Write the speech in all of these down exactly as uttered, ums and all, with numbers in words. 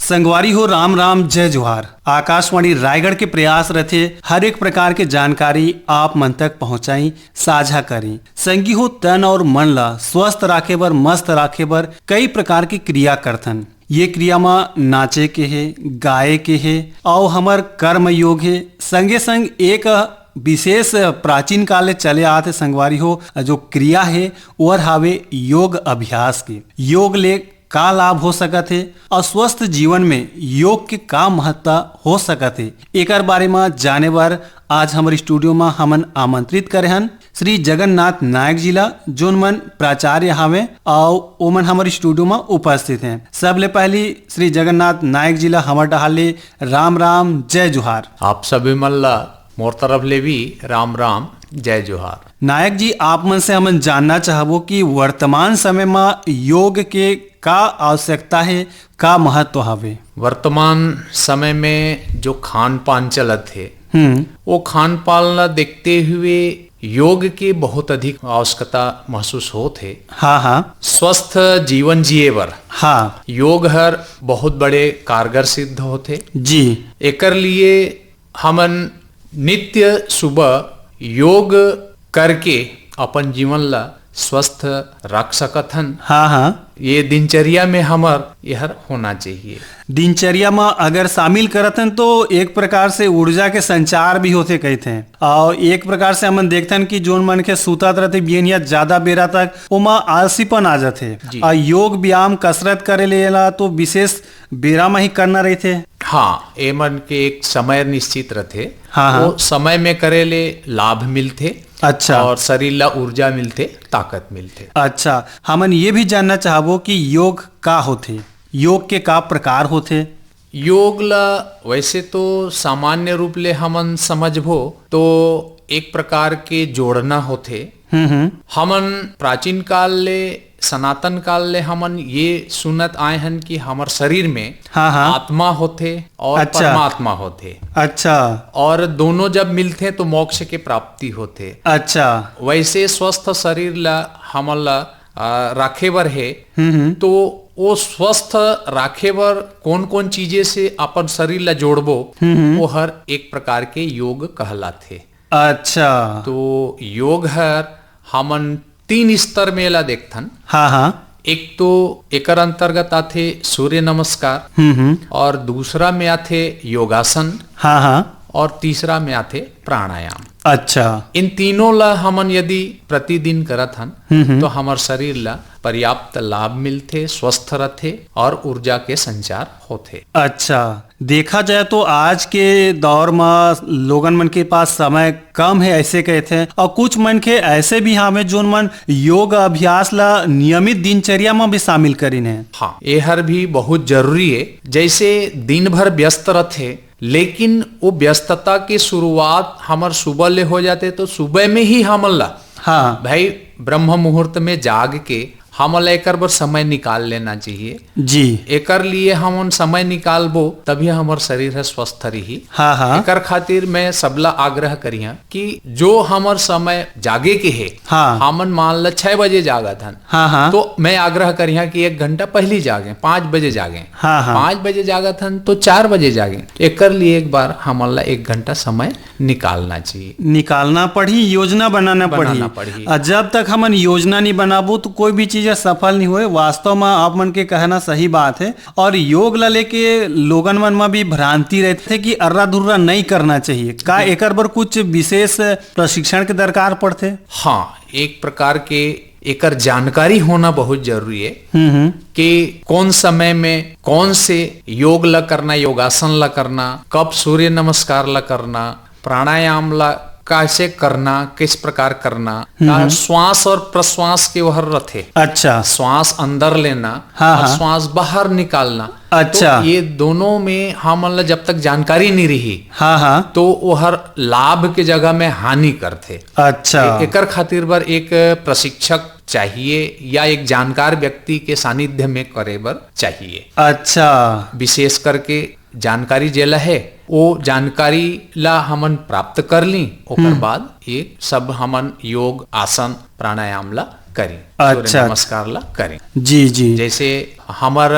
संगवारी हो, राम राम, जय जोहार। आकाशवाणी रायगढ़ के प्रयास रथे हर एक प्रकार के जानकारी आप मन तक पहुंचाई, साझा करी। संगी हो, तन और मन ला स्वस्थ राखे बर, मस्त राखे बर कई प्रकार के क्रिया करथन। ये क्रिया म नाचे के हे, गाए के हे, अउ हमर कर्म योग हे। संगे संग एक विशेष प्राचीन काल ले चले आत हे संगवारी हो, जो क्रिया हे, ओहर हावे योग अभ्यास के। योग ले का लाभ हो सकत हे और स्वस्थ जीवन में योग के का महत्ता हो सकत हे, एकर बारे म जाने बर आज हमर स्टूडियो म हमन आमंत्रित करे हन श्री जगन्नाथ नायक जी ला, जोन मन प्राचार्य हावे अउ ओमन हमर स्टूडियो म उपस्थित हैं। सबले पहली श्री जगन्नाथ नायक जी ला हमर डहार ले राम राम, जय जोहार। आप सभी मन ला मोर तरफ ले भी राम राम, जय जोहार। नायक जी, आप मन से हमन जानना चाहबो कि वर्तमान समय म योग के का आवश्यकता हे, का महत्व हवे? वर्तमान समय में जो खान पान चलत हे, हम्म। वो खान पान ला देखते हुए योग के बहुत अधिक आवश्यकता महसूस होत हे। हाँ, हाँ। स्वस्थ जीवन जिए बर हाँ। योग हर बहुत बड़े कारगर सिद्ध होथे। जी। एकर लिए हमन नित्य सुबह योग करके अपन जीवन ला स्वस्थ रख सकत हन। हाँ, हाँ। ये दिनचर्या में हमर एहर होना चाहिए। दिनचर्या म अगर शामिल करत हन तो एक प्रकार से ऊर्जा के संचार भी होथे कहिथे। और एक प्रकार से हमन देखथन कि जोन मनखे सुतत रथे बिहनिया ज्यादा बेरा तक, ओमा आलसीपन आ जाथे। जी। और योग व्यायाम कसरत करे ले ला तो विशेष बेरा म ही करना रहिथे। हाँ, ए मन के एक समय निश्चित रथे। हाँ, हाँ। वो समय में करे ले लाभ मिलथे। अच्छा। और शरीर ला ऊर्जा मिलथे, ताकत मिलथे। अच्छा, हमन ये भी जानना चाहबो कि योग का होथे, योग के का प्रकार होथे? योग ला वैसे तो सामान्य रूप ले हमन समझबो तो एक प्रकार के जोड़ना होथे। हम्म, हम्म। हमन प्राचीन काल ले, सनातन काल ले हमन ये सुनत आए हन कि हमर शरीर में हाँ, हाँ। आत्मा होथे और अच्छा। परमात्मा होथे। अच्छा। और दोनों जब मिलथे तो मोक्ष के प्राप्ति होथे। अच्छा। वैसे स्वस्थ शरीर ला हमन ला, आ, राखे बर हे, हम्म, हम्म। तो वो स्वस्थ राखे बर कौन-कौन चीजें से अपन शरीर ला जोड़बो, हम्म, हम्म। वो हर एक प्रकार के योग कहलाथे। अच्छा। तो योग हर हमन तीन स्तर में ला देखथन। हाँ, हाँ। एक तो एकर अंतर्गत आथे सूर्य नमस्कार, हम्म, हम्म। और दूसरा में आथे योगासन, हाँ, हाँ। और तीसरा में आथे प्राणायाम। अच्छा। इन तीनों ला हमन यदि प्रतिदिन करत हन, हम्म, हम्म। तो हमर शरीर ला पर्याप्त लाभ मिलथे, स्वस्थ रथे और ऊर्जा के संचार होथे। अच्छा, देखा जाए तो आज के दौर म लोगन मन के पास समय कम हे, ऐसे कहथे, और कुछ मनखे ऐसे भी हावे जोन मन योग अभ्यास ला नियमित दिनचर्या म भी शामिल करिन हे। हाँ, एहर भी बहुत जरूरी हे। जैसे दिन भर व्यस्त रथे, लेकिन वो व्यस्तता के शुरुआत हमर सुबह ले हो जाथे, तो सुबह में ही हमन ला हाँ। भाई ब्रह्म मुहूर्त में जाग के हमन ला एकर बर समय निकाल लेना चाहिए। जी। एकर लिए हमन समय निकालबो तभी हमर शरीर ह स्वस्थ रही। हाँ, हाँ। एकर खातिर मैं सबला आग्रह करिहा कि जो हमर समय जागे के हे, हाँ। हमन मान ल छह बजे जागत हन, हाँ, हाँ। तो मैं आग्रह करिहा कि एक घंटा पहली जागे, पाँच बजे जागे। हाँ, हाँ। पाँच बजे जागत हन तो चार बजे जागे। एकर लिए एक बार हमन ला एक घंटा समय निकालना चाहिए। निकालना पड़ही, योजना बनाना बनाना पड़ही। पड़ही। आ, जब तक हमन योजना नहीं बनाबो तो कोई भी चीज ह सफल नहीं होए। वास्तव में आप मन के कहना सही बात है। और योग ला लेके लोगन मन में भी भ्रांति रहथे कि अर्रा धुर्रा नहीं करना चाहिए। का जी। एकर बर कुछ विशेष प्रशिक्षण के दरकार पड़थे? हाँ, एक प्रकार के एकर जानकारी होना बहुत जरूरी है हम्म, हम्म। कि कौन समय में कौन से योग ला करना, योगासन ला करना, कब सूर्य नमस्कार ला करना, प्राणायाम ला कैसे करना, किस प्रकार करना, हम्म, का हम्म। श्वास और प्रश्वास के ओहर रथे। अच्छा। श्वास अंदर लेना हाँ, और हाँ। श्वास बाहर निकालना। अच्छा। तो ये दोनों में हमन ला जब तक जानकारी नहीं रही, हाँ, हाँ। तो ओहर लाभ के जगह में हानि करथे। अच्छा। ए-, एकर खातिर बर एक प्रशिक्षक चाहिए या एक जानकार व्यक्ति के सानिध्य में करे बर चाहिए। अच्छा। विशेष करके जानकारी जेला है, वो जानकारी ला हमन प्राप्त कर ली, ओकर हम्म। बाद ये सब हमन योग, आसन, प्राणायाम ला करें, अच्छा। सूर्य नमस्कार ला करें। जी, जी। जैसे हमर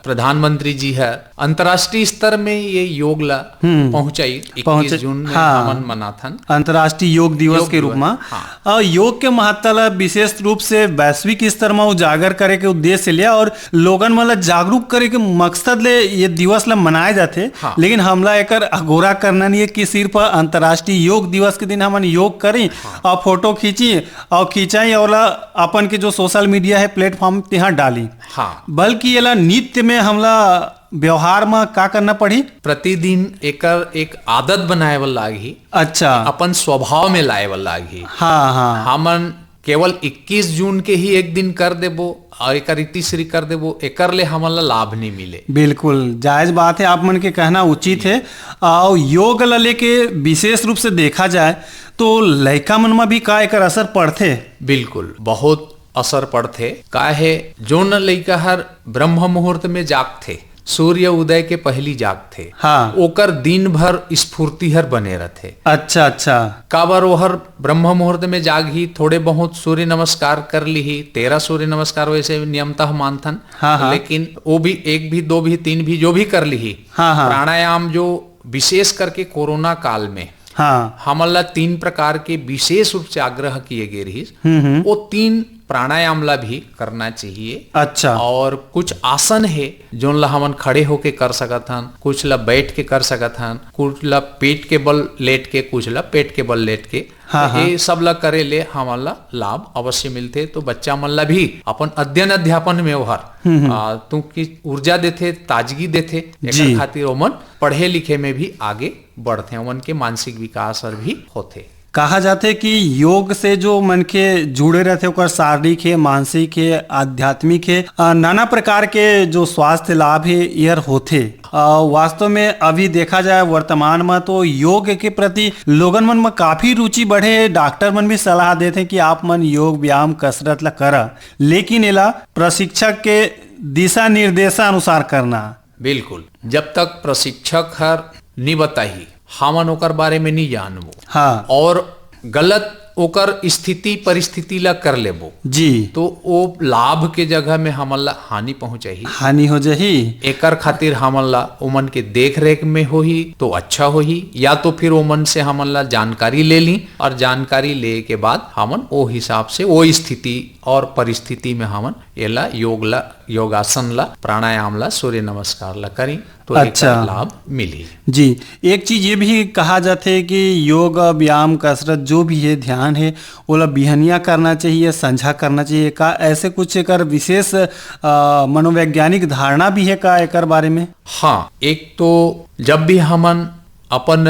प्रधानमंत्री जी है, अंतर्राष्ट्रीय स्तर में ये योग ला हम्म। पहुंचाई। पहुंचे-, इक्कीस जून में हाँ। हमन मनाथन। अंतर्राष्ट्रीय योग दिवस योग के रूप दिवस, में। हाँ। और योग के महत्ता ला विशेष रूप से वैश्विक स्तर में उजागर करे के उद्देश्य ले और लोगन मन ला जागरूक करे के मकसद ले ये दिवस ला मनाए जाथे। हाँ। लेकिन हमला एकर अगोरा करना नहीं है कि सिर्फ अंतर्राष्ट्रीय योग दिवस के दिन हमन योग करें हाँ। और फोटो खींची और खींचाई और ला अपन के जो सोशल मीडिया है प्लेटफॉर्म तिहाँ डाली। हाँ। बल्कि एला नित्य में हमला व्यवहार में का करना पड़ी? प्रतिदिन एकर एक आदत बनाए बर लागही। अच्छा। अपन स्वभाव में लाए बर लागही। हाँ, हाँ। हमन केवल इक्कीस जून के ही एक दिन कर देबो और एकर इतिश्री कर देबो, एकर ले हमन ला लाभ नहीं मिले। बिल्कुल, जायज बात है, आप मन के कहना उचित है। और योग ला लेके विशेष रूप से देखा जाए तो लइका मन में भी का एकर असर पड़थे? बिल्कुल, बहुत असर पड़थे। का है, जोन लइका हर ब्रह्म मुहूर्त में जागथे, सूर्य उदय के पहली जागथे, हाँ। ओकर दिन भर स्फूर्ति हर बने रथे। अच्छा, अच्छा। काबर ओहर ब्रह्म मुहूर्त में जागही, थोड़े बहुत सूर्य नमस्कार कर लिही, तेरह सूर्य नमस्कार वैसे नियमतः मानथन, हाँ, हाँ। लेकिन वो भी एक भी, दो भी, तीन भी, जो भी कर लिही, हाँ, हाँ। प्राणायाम जो विशेष करके कोरोना काल में हाँ। हमन ला तीन प्रकार के विशेष रूप से आग्रह किए गए रहिस। हम्म, हम्म। वो तीन प्राणायाम ला भी करना चाहिए। अच्छा। और कुछ आसन है जोन ला हमन खड़े होके कर सकत हन, कुछ ला बैठ के कर सकत हन, कुछ ला पेट के बल लेट के, कुछ ला पेट के बल लेट के। हाँ, तो हाँ। ये सब ला करे ले हमन ला लाभ अवश्य मिलथे। तो बच्चा मन ला भी अपन अध्ययन अध्यापन में ओहर, हम्म, हम्म। आ, तुमकी ऊर्जा देथे, ताजगी देथे, एकर जी। खातिर ओमन पढ़े लिखे में भी आगे बढ़थे, ओमन के मानसिक विकास हर भी होथे। कहा जाथे कि योग से जो मनखे जुड़े रहथे, ओकर शारीरिक हे, मानसिक हे, आध्यात्मिक हे, अ, नाना प्रकार के जो स्वास्थ्य लाभ हे, एहर होथे। अ, वास्तव में अभी देखा जाए वर्तमान में तो योग के प्रति लोगन मन में काफी रुचि बढ़े हे। डॉक्टर मन भी सलाह देथे कि आप मन योग, व्यायाम, कसरत ला करा, लेकिन एला प्रशिक्षक के दिशा निर्देशानुसार करना। बिल्कुल, जब तक प्रशिक्षक हर नी बताही, हमन ओकर बारे में नी जानबो। हाँ। और गलत ओकर स्थिति परिस्थिति ला कर लेबो, जी। तो ओ लाभ के जगह में हमन ला हानि पहुंचाही। हानि हो जाही। एकर खातिर हमन ला ओमन के देख रेख में होही तो अच्छा होही, या तो फिर ओमन से हमन ला जानकारी ले ली और जानकारी ले के बाद हमन ओ हिसाब से ओ स्थिति और परिस्थिति में हमन एला योग ला, योगासन ला, प्राणायाम ला, सूर्य नमस्कार ला करी तो अच्छा। एकर लाभ मिली। जी, एक चीज ये भी कहा जाथे कि योग, व्यायाम, कसरत जो भी है, ध्यान है, ओला बिहनिया करना चाहिए, संझा करना चाहिए। का ऐसे कुछ एकर विशेष, अ, मनोवैज्ञानिक धारणा भी है का एकर बारे में? हाँ, एक तो जब भी हमन अपन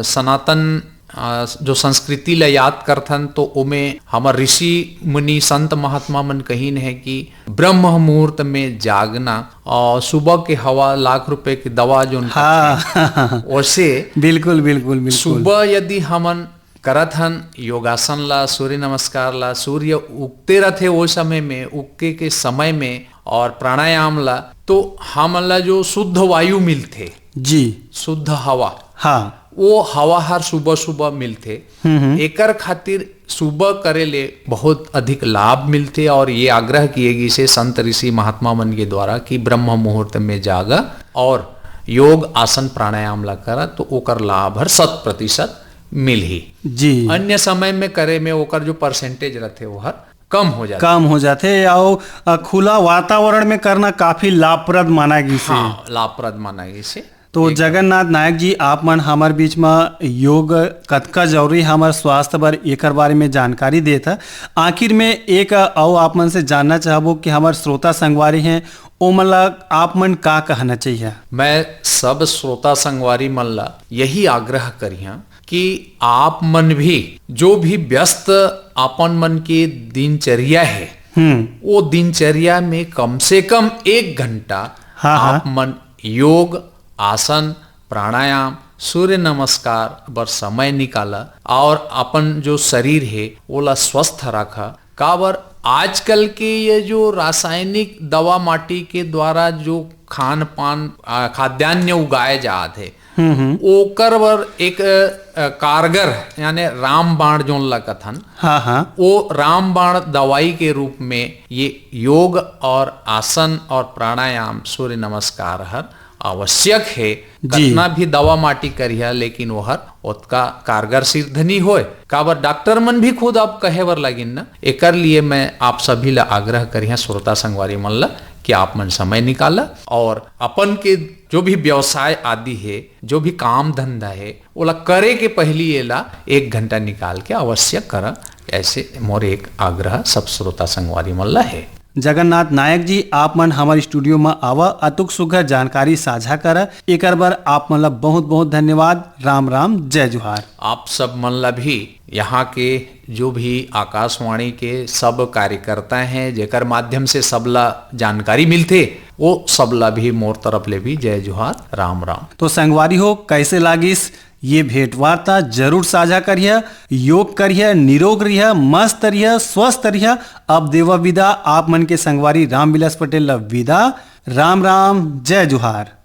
सनातन, अ, जो संस्कृति ला याद करथन तो ओमे हमर ऋषि मुनि संत महात्मा मन कहिन है कि ब्रह्म मुहूर्त में जागना और सुबह के हवा लाख रुपए की दवा जोन हाँ। कथे, ओसे बिल्कुल, बिल्कुल, बिल्कुल। सुबह यदि हमन करत हन योगासन ला, सूर्य नमस्कार ला, सूर्य उगते रथे ओ समय में, उगके के समय में और प्राणायाम ला, तो हमन ला जो शुद्ध वायु मिलथे, जी। शुद्ध हवा, हाँ। वो हवा हर सुबह सुबह मिलथे। हम्म, हम्म। एकर खातिर सुबह करे ले बहुत अधिक लाभ मिलथे और ये आग्रह किए गिस हे संत ऋषि महात्मा मन के द्वारा कि ब्रह्म मुहूर्त में जागा और योग आसन प्राणायाम ला करा तो ओकर लाभ हर शत प्रतिशत मिलही। जी। अन्य समय में करे में ओकर जो परसेंटेज रथे वो हर कम हो जाथे। कम हो जाथे। अउ, अ, खुला वातावरण में करना काफी लाभप्रद माना गिस हे। हाँ, लाभप्रद माना गिस हे। तो एकदम। जगन्नाथ नायक जी, आप मन हमर बीच म योग कतका जरूरी हे हमर स्वास्थ्य बर, एकर बारे में जानकारी देत ह। आखिर में एक अउ आप मन से जानना चाहबो कि हमर श्रोता संगवारी हैं, ओमन ला आप मन का कहना चाहिए? मैं सब श्रोता संगवारी मन ला यही आग्रह करिहा कि आप मन भी जो भी व्यस्त आपन मन के दिनचर्या है, हम्म। वो दिनचर्या में कम से कम एक घंटा हाँ, हाँ। आप मन योग, आसन, प्राणायाम, सूर्य नमस्कार बर समय निकाला और अपन जो शरीर है, ओला स्वस्थ रखा। काबर आजकल के ये जो रासायनिक दवा माटी के द्वारा जो खान पान, आ, खाद्यान्न उगाए जात है, ओकर बर एक अ, कारगर, यानी रामबाण जोन ला कथन, हाँ हाँ। वो रामबाण दवाई के रूप में ये योग और आसन और प्राणायाम, सूर्य नमस्कार हर आवश्यक हे। जी। कतना भी दवा माटी करिहा, लेकिन वो हर ओतका कारगर सिद्ध नहीं होय। काबर, डॉक्टर मन भी खुद अब कहे बर लगिन ना। एकर लिए मैं आप सभी ला आग्रह करिहा, श्रोता संगवारी मन ला, कि आप मन समय निकाला और अपन के जो भी व्यवसाय आदि हे, जो भी काम धंधा हे, ओला करे के पहली एला एक घंटा निकाल के अवश्य करा। ऐसे मोर एक आग्रह सब श्रोता संगवारी मन ला हे। जगन्नाथ नायक जी, आप मन हमर स्टूडियो म आवा, अतुक सुघर जानकारी साझा करा, एकर बर आप मन ला बहुत बहुत धन्यवाद। राम राम, जय जोहार। आप सब मन ला भी यहाँ के जो भी आकाशवाणी के सब कार्यकर्ता हैं, जेकर माध्यम से सबला जानकारी मिलथे, वो सबला भी मोर तरफ ले भी जय जोहार, राम राम। तो संगवारी हो, कैसे लागिस ये भेंट वार्ता? जरूर साझा करिहा, योग करिहा, निरोग रहिहा, मस्त रहिहा, स्वस्थ रहिहा। अब देवा विदा, आप मन के संगवारी रामविलास पटेल ला विदा। राम राम, जय जोहार।